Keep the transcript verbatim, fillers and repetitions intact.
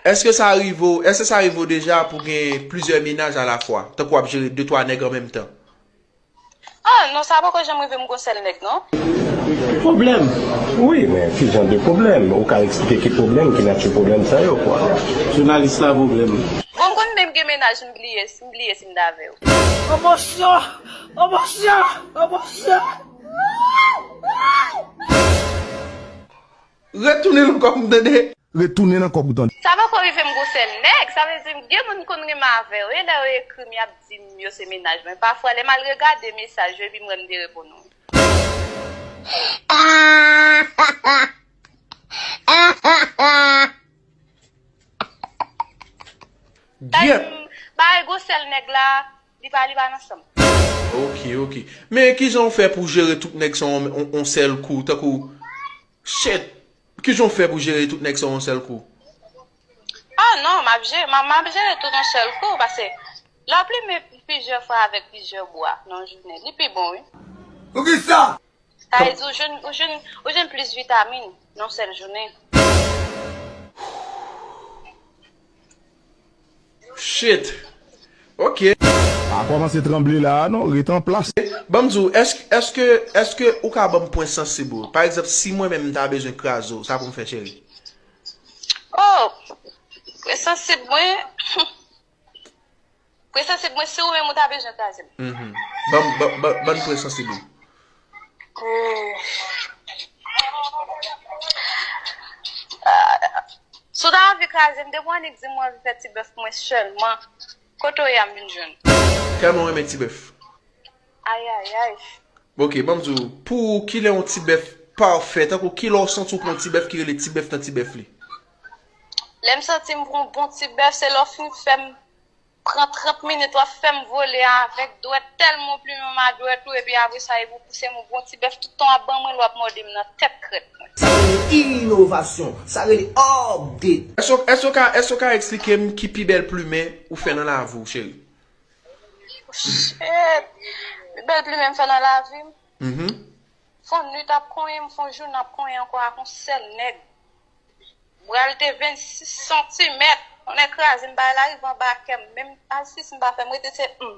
Èske sa rive w, èske sa rive w deja pou gen plizyè mennaj alafwa? Tankou w ap jere de twa nèg an menm tan? Ah, non, sa poko janm rive m gon sèl nèg, non. Pwoblèm? Wi, men ki jan de pwoblèm? Ou ka eksplike ki pwoblèm, ki nati pwoblèm sa yo, kwa? Jounalis la pwoblèm. Bon, m konn menm gen mennaj, m bliye, m bliye si m t avè w. Emosyon! Emosyon! Emosyon! Retounen l ankò pou m tande. Retounen nan kòb ou tande. Sa poko rive m gon sèl nèg, sa vle di gen moun konn renmen avè w, e lè yo ekri m, y ap di m yo se mennaj mwen. Pafwa, lè m al regade mesaj yo, epi m wè m te reponn ou. Gyèt! Bay gon sèl nèg la, li pa, li pa nan san m. Ok, ok. Men kijan w fè pou jere tout nèg sa yon, yon, yon sèl kou, tankou, shit, kijan w fè pou jere tout nèg sa yon sèl kou? Ah non, m ap jere, m ap, m ap jere tout yon sèl kou, paske lè w plimen plizyè fwa avèk plizyè bwa nan yon jounen, li pi bon, wi. Poukisa? Sa vle di ou jwenn, ou jwenn, ou jwenn plis vitamin nan yon sèl jounen. Shit. Ok. Pa kòmanse tranble la a non, ret an plas. Ban m di w, èske, èske, èske ou ka ban m pwen sansib ou? Pa egzanp, si mwen menm m ta bezwen kraze w, sa pou m fè, cheri? Oh! Pwen sansib mwen. Pwen sansib mwen, si ou menm ou ta bezwen kraze m. Mhm. Ban m, ban, ban, ban m pwen sansib ou. Oh. Ah, si w ta anvi kraze m, depi w annik di m w anvi fè ti bèf pou mwen sèlman, kote w ye a m vin jwenn ou. Tèlman w renmen ti bèf. Ayayay. Ok, ban m di w, pou ou, kilè yon ti bèf pafè, tankou kilè w santi w pran yon ti bèf ki rele ti bèf nan ti bèf li? Lè m santi m pran yon bon ti bèf, se lè w fin fè m pran trant minit, w ap fè m vole avèk dwèt, tèlman w plimen m a dwèt ou, epi apre sa, epi w pouse m yon bon ti bèf, tout tan w ap ban mwen l, w ap mòde m nan tèt krèt mwen. Sa rele inovasyon, sa rele update. Èske, èske w ka, èske w ka eksplike m ki pi bèl plimen ou fè nan lavi w, cheri? Shit! Pi bèl plimen m fè nan lavi m. Mhm. Fon nwit ap konyen m, fon jounen ap konyen ankò ak yon sèl nèg. Bra l te vennsis santimèt. Yon nèg kraze m, bagay la rive anba kè m. Menm asist m pa fè, m rete se hmm.